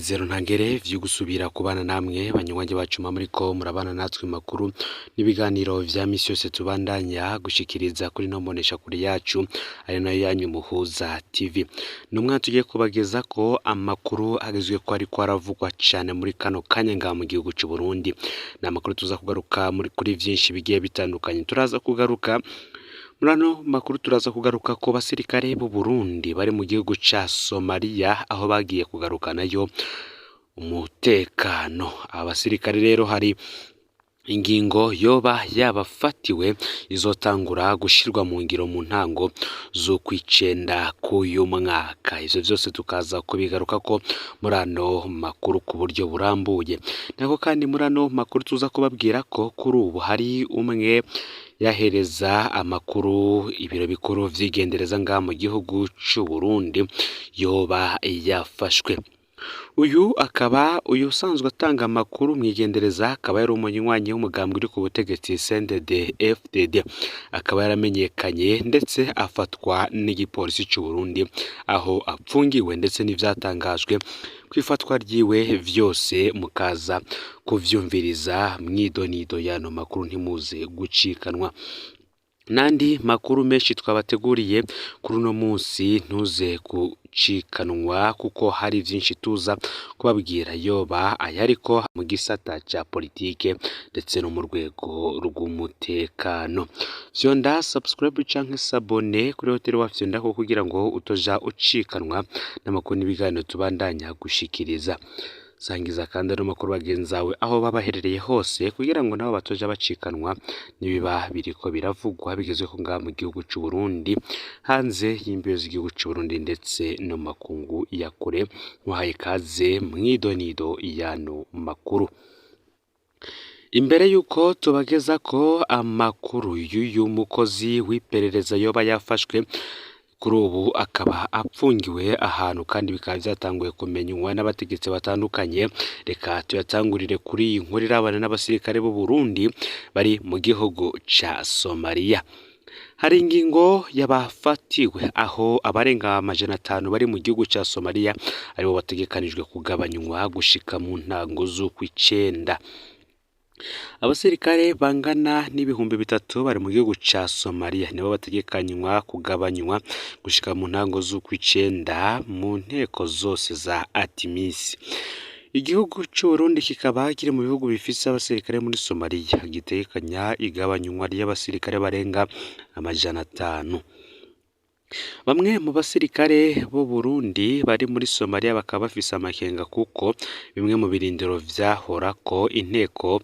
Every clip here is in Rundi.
N'umunezero ntangere vyo gusubira kubana namwe banywanyi bacu muriko murabana natwe makuru n'ibiganiro vya misi yose tubandanya gushikiriza kuri no mboneshakure yacu ari nayo yanyu Muhuza TV. Ni umwanya tugiye kubagezako amakuru agezweko ariko aravugwa cane muri kano kanya ngaha mu gihugu c'u Burundi. Ni amakuru tuza kugaruka muri kuri vyinshi bigiye bitandukanye. Turaza kugaruka muri ano makuru, turaza kugaruka ku basirikare b'u Burundi bari mu gihugu ca Somalia, aho bagiye kugarukanayo umutekano. Abasirikare rero hari ingingo yoba yabafatiwe izotangura gushirwa mu ngiro mu ntango z'ukwicenda k'uyu mwaka. Ivyo vyose tukaza kubigarukako muri ano makuru ku buryo burambuye. Nako kandi muri ano makuru tuza kubabwira ko kuri ubu hari umwe yahereza amakuru ibiro bikuru vy'igendereza ngaha mu gihugu c'u Burundi yoba yafashwe. Uyu akaba uyu usanzwe atanga amakuru mw'igendereza, akaba yari umunywanyi w'umugambwe uri ku butegetsi CNDD FDD, akaba yaramenyekanye ndetse afatwa n'igipolisi c'u Burundi aho apfungiwe, ndetse n'ivyatangajwe kw'ifatwa ryiwe vyose mukaza kuvyumviriza mw'idonido y'ano makuru, ntimuze gucikanwa. N'andi makuru menshi twabateguriye kuri uno munsi, ntuze gucikanwa kuko hari vyinshi tuza kubabwira, yoba ayariko mu gisata ca politike ndetse no mu rwego rw'umutekano. Fyonda subscribe canke s'abonner kuri hoteli wafyondako kugira ngo utoja ucikanwa n'amakuru n'ibiganiro tubandanya gushikiriza. Sangiza kandi ano makuru bagenzi bawe aho baba baherereye hose kugira ngo nabo batoja bacikanwa n'ibiba biriko biravugwa bigezweho ngaha mu gihugu c'u Burundi, hanze y'imbibe z'igihugu c'u Burundi ndetse no mu makungu ya kure. Muhaye ikaze mw'idonido y'ano makuru. Imbere y'uko tubagezako amakuru y'uyu mukozi w'iperereza yoba yafashwe, kuri ubu akaba apfungiwe ahantu kandi bikaba vyatanguye kumenywa n'abategetsi batandukanye, reka tuyatangurire kuri iyi nkuru irabana n'abasirikare b'u Burundi bari mu gihugu ca Somalia. Hari ingingo yabafatiwe aho abarenga 500 bari mu gihugu ca Somalia aribo bategekanijwe kugabanywa gushika mu ntango z'ukw'icenda. Abasirikare bangana n'3.000 bari mu gihugu ca Somalia nibo bategekanywa kugabanywa gushika mu ntango z'ukw'icenda mu nteko zose za ATMIS. Igihugu c'Uburundi kikaba kiri mu bihugu bifise abasirikare muri Somalia gitegekanya igabanywa ry'abasirikare barenga 500. Bamwe mu basirikare b'u Burundi bari muri Somalia bakaba bafise amakenga kuko bimwe mu birindiro vyahorako inteko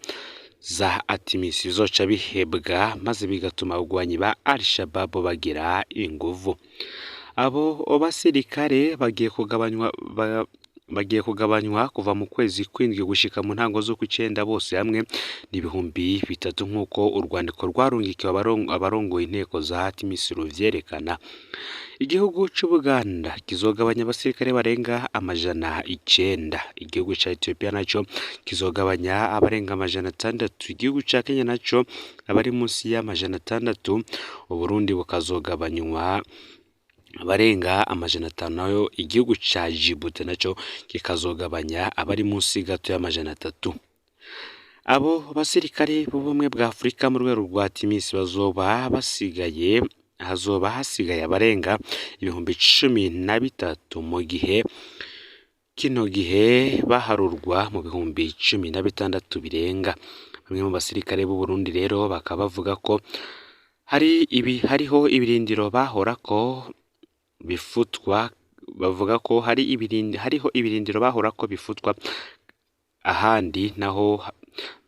za ATMIS bizoca bihebwa, maze bigatuma abagwanyi ba Al-Shabaab bagira inguvu. Abo basirikare bagiye kugabanywa kuva mu kwezi kw'indwi gushika mu ntango z'ukw'icenda, bose hamwe ni 3.000 nk'uko urwandiko rwarungikiwe abarongoye inteko za ATMIS ruvyerekana. Igihugu c'Ubuganda kizogabanya abasirikare barenga 900. Igihugu ca Ethiopia naco kizogabanya abarenga 600. Igihugu ca Kenya naco abari munsi y'600. Uburundi bukazogabanywa abarenga 500, nayo igihugu ca Djibouti naco kikazogabanya abari munsi gato y'300. Abo basirikare b'ubumwe bwa Afurika mu rwego rwa ATMIS bazoba basigaye, hazoba hasigaye abarenga 13.000, mu gihe kino gihe baharurwa mu 16.000 birenga. Bamwe mu basirikare b'u Burundi rero bakaba bavuga ko hari ibi hariho ibirindiro bahorako bifutwa, bavuga ko hari ibirindi, hariho ibirindiro bahorako bifutwa, ahandi naho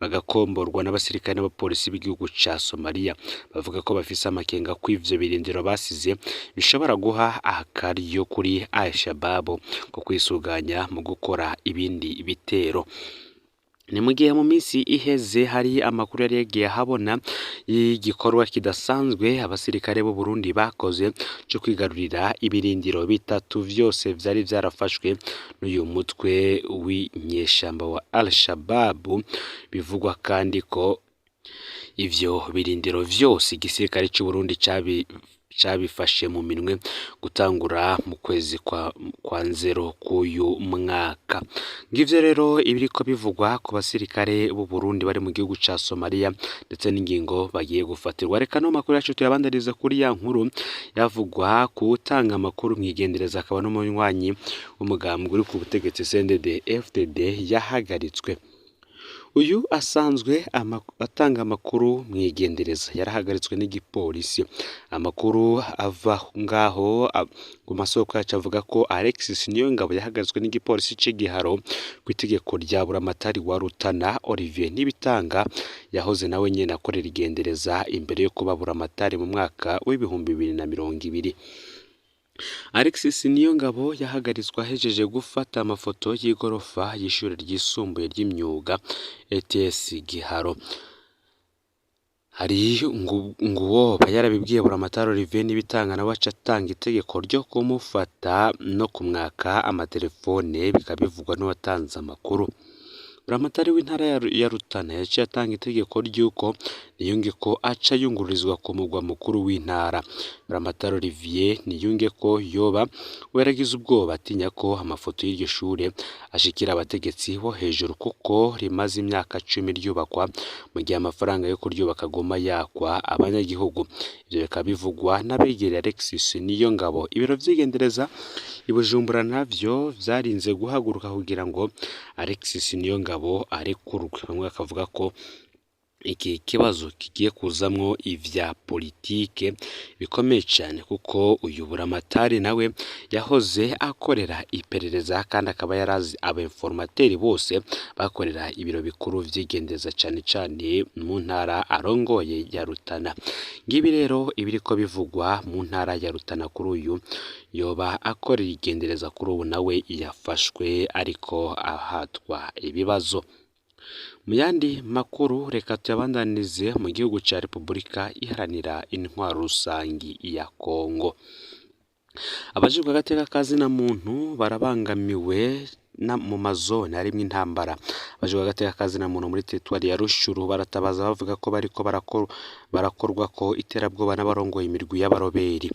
bagakomborwa n'abasirikare n'abapolisi b'igihugu ca Somalia. Bavuga ko bafise amakenga ko ivyo birindiro basize bishobora guha akaryo kuri Al-Shabaab ko kwisuganya mu gukora ibindi bitero. Ni mu gihe mu minsi iheze hari amakuru yari yagiye ahabona y'igikorwa kidasanzwe abasirikare b'u Burundi bakoze co kwigarurira ibirindiro bitatu vyose vyari vyarafashwe n'uyu mutwe w'inyeshamba wa Al-Shabaab. Bivugwa kandi ko Ivyo birindiro vyose igisirikare c'u Burundi cabifashe mu minwe gutangura mu kwezi kwa nzero k'uyu mwaka. Ngivyo rero ibiriko bivugwa ku basirikare b'u Burundi bari mu gihugu ca Somalia ndetse n'ingingo bagiye gufatirwa. Reka no makuru yacu tuyabandanize kuri ya nkuru yavugwa ku utanga amakuru mw'igendereza akaba n'umunywanyi w'umugambwe uri ku butegetsi CNDD FDD yahagaritswe. Uyu asanzwe atanga amakuru mw'igendereza yarahagaritswe n'igipolisi. Amakuru ava ngaho ku masoko yacu avuga ko Alexis Niyongabo yahagaritswe n'igipolisi c'Igiharo kw'itegeko rya Buramatari wa Rutana Olivier Nibitanga, yahoze nawe nyene akorera igendereza imbere yo kuba Buramatari mu mwaka w'2020. Alexis Niyongabo yahagaritswe ahejeje gufata amafoto y'igorofa y'ishure ryisumbuye ry'imyuga ETS Giharo. Hari nguwoba yarabibwiye Buramatari Olivier Nibitanga, nawe aca atanga itegeko ryo kumufata no kumwaka amatelefone, bikaba bivugwa n'uwatanze amakuru. Buramatari w'intara ya Rutana yaciye atanga itegeko ry'uko Niyungeko aca yungururizwa ku mugwa mukuru w'intara. Buramatari Olivier Niyungeko yoba we yaragize ubwoba atinya ko amafoto y'iryo shure ashikira abategetsi bo hejuru, kuko rimaze imyaka 10 ryubakwa mu gihe amafaranga yo kuryubaka aguma yakwa abanyagihugu. Ivyo bikaba bivugwa n'abegereye Alexis Niyongabo. Ibiro vy'igendereza i Bujumbura navyo vyarinze guhaguruka kugira ngo Alexis Niyongabo arekurwe. Bamwe bakavuga ko iki kibazo kigiye kuzamwo ivya politike bikomeye cane, kuko uyu Buramatari nawe yahoze akorera iperereza kandi akaba yarazi abainformateri bose bakorera ibiro bikuru vy'igendereza cane cane mu ntara arongoye ya Rutana. Ngibi rero ibiriko bivugwa mu ntara ya Rutana kuri uyu yoba akorera igendereza, kuri ubu nawe yafashwe ariko ahatwa ibibazo. Mu yandi makuru reka tuyabandanize mu gihugu ca Repubulika Iharanira Intwaro Rusangi ya Kongo. Abajejwe agateka ka zina muntu barabangamiwe mu mazone harimwo intambara. Abajejwe agateka ka zina muntu muri teritwari ya Rushuru baratabaza bavuga ko bariko barakorwa ko iterabwoba n'abarongoye imirwi y'abaroberi.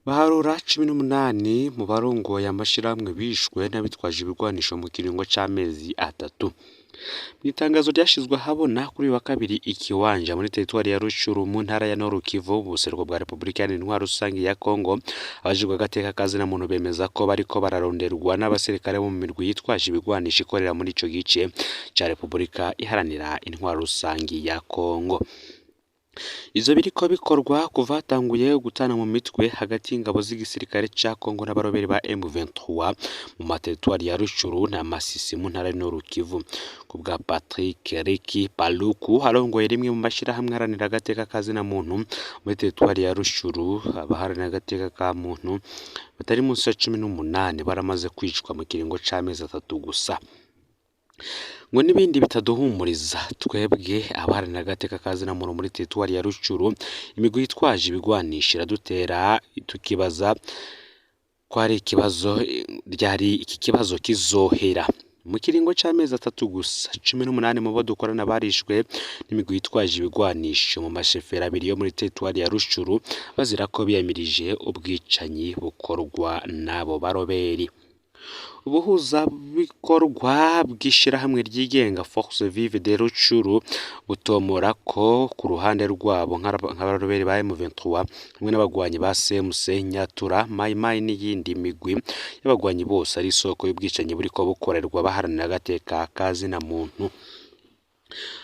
Baharura 18 mu barongoye amashirahamwe bishwe n'abitwaje ibigwanisho mu kiringo c'amezi 3. Mw'itangazo ryashizwe ahabona kuri uyu wa kabiri ikiwanja muri teritwari ya Rushuru mu ntara ya Nord Kivu mu buseruko bwa Repubulika Iharanira Intwaro Rusangi ya Kongo, abajejwe agateka ka zina muntu bemeza ko bariko bararonderwa n'abasirikare bo mu mirwi yitwaje ibigwanisho ikorera muri ico gice ca Repubulika Iharanira Intwaro Rusangi ya Kongo. Ivyo biriko bikorwa kuva hatanguye gutana mu mitwe hagati y'ingabo z'igisirikare ca Kongo n'abaroberi ba M23 mu materitwari ya Rushuru na Masisi mu ntara ya Nord Kivu. Ku bwa Patrick Riki Paluku arongoye rimwe mu mashirahamwe aharanira agateka ka zina muntu muri teritwari ya Rushuru, abaharanira agateka ka muntu batari munsi ya 18 baramaze kwicwa mu kiringo c'amezi 3 gusa. Ngo n'ibindi bitaduhumuriza twebwe abaharanira agateka ka zina muntu muri teritwari ya Rushuru, imigwi yitwaje ibigwanisho iradutera tukibaza ko ari ikibazo ryari iki kibazo kizohera. Mu kiringo c'amezi 3 gusa 18 mu bo dukorana barishwe n'imigwi yitwaje ibigwanisho mu masheferi 2 yo muri teritwari ya Rushuru, bazira ko biyamirije ubwicanyi bukorwa n'abo baroberi. Ubuhuzabikorwa bw'ishirahamwe ryigenga Force Vive de Ruchuru butomora ko ku ruhande rwabo nk'abaroberi ba M23 hamwe n'abagwanyi ba CMC Nyatura, Mai Mai n'iyindi migwi y'abagwanyi bose ari isoko y'ubwicanyi buriko bukorerwa baharanira agateka ka zina muntu.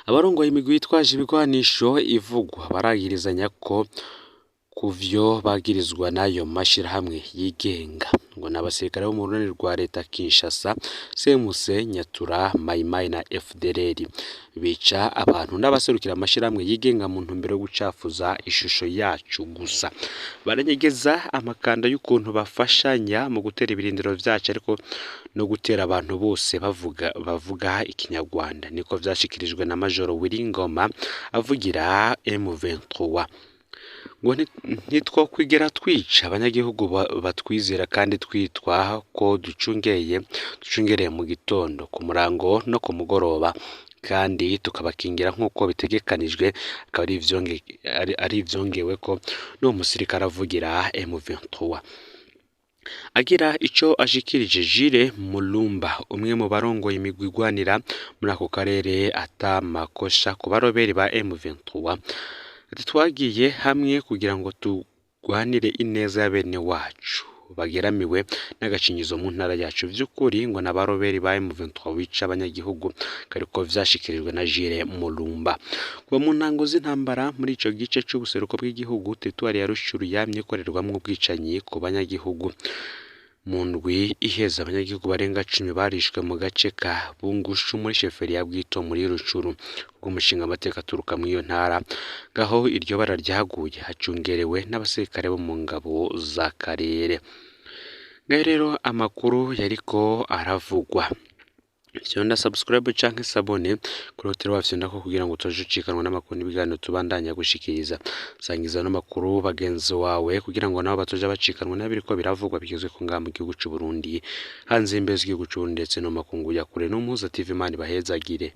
Abarongoye imigwi yitwaje ibigwanisho ivugwa baragirizanya ko kuvyo bagirizwa n'ayo mashirahamwe yigenga, ngo n'abasirikare bo mu runani rwa leta Kinshasa, CMC Nyatura, Mai Mai na FDLR bica abantu n'abaserukira amashirahamwe yigenga mu ntumbero yo gucafuza ishusho yacu gusa. Baranyegeza amakanda y'ukuntu bafashanya mu gutera ibirindiro vyacu, ariko no gutera abantu bose bavuga ikinyarwanda, niko vyashikirijwe na Majoro Wiringoma avugira M23. Ngo ntitwokwigera twica abanyagihugu batwizera kandi twitwa ko ducungereye mu gitondo, ku murango no ku mugoroba. Kandi tukabakingira nk'uko bitegekanijwe, akaba ari ivyongeweko n'uwo musirikare avugira M23. Agira ico ashikirije, Jules Mulumba, umwe mu barongoye imigwi igwanira muri ako karere, ata makosha ku baroberi ba M23, ati: "Twagiye hamwe kugira ngo tugwanire ineza ya bene wacu bageramiwe n'agacinyizo mu ntara yacu. Vy'ukuri ngo n'abaroberi ba M23 bica abanyagihugu." Kariko vyashikirijwe na Jules Mulumba. Kuva mu ntango z'intambara muri ico gice c'ubuseruko bw'igihugu, teritwari ya Rushuru yamye ikorerwamwo ubwicanyi ku banyagihugu. Mu ndwi iheze, abanyagihugu barenga 10 barishwe mu gace ka Bungushu muri sheferi ya Bwito muri Rucuru. Kubw'umushinga amateka aturuka muri iyo ntara, ngaho iryo bara ryaguye hacungerewe n'abasirikare bo mu ngabo z'akarere. Ngayo rero amakuru yariko aravugwa. Fyonda subscribe canke s'abonner kuri hoteli wafyondako kugira ngo utaje ucikanwa n'amakuru n'ibiganiro tubandanya gushikiriza. Sangiza n'amakuru bagenzi wawe kugira ngo nabo batoja bacikanwa n'abiriko biravugwa bigezwe ko ngaha mu gihugu c'u Burundi, hanze y'imbibe z'igihugu c'u Burundi, ndetse no mu makungu ya kure. N'Umuhuza TV, Imana ibahezagire.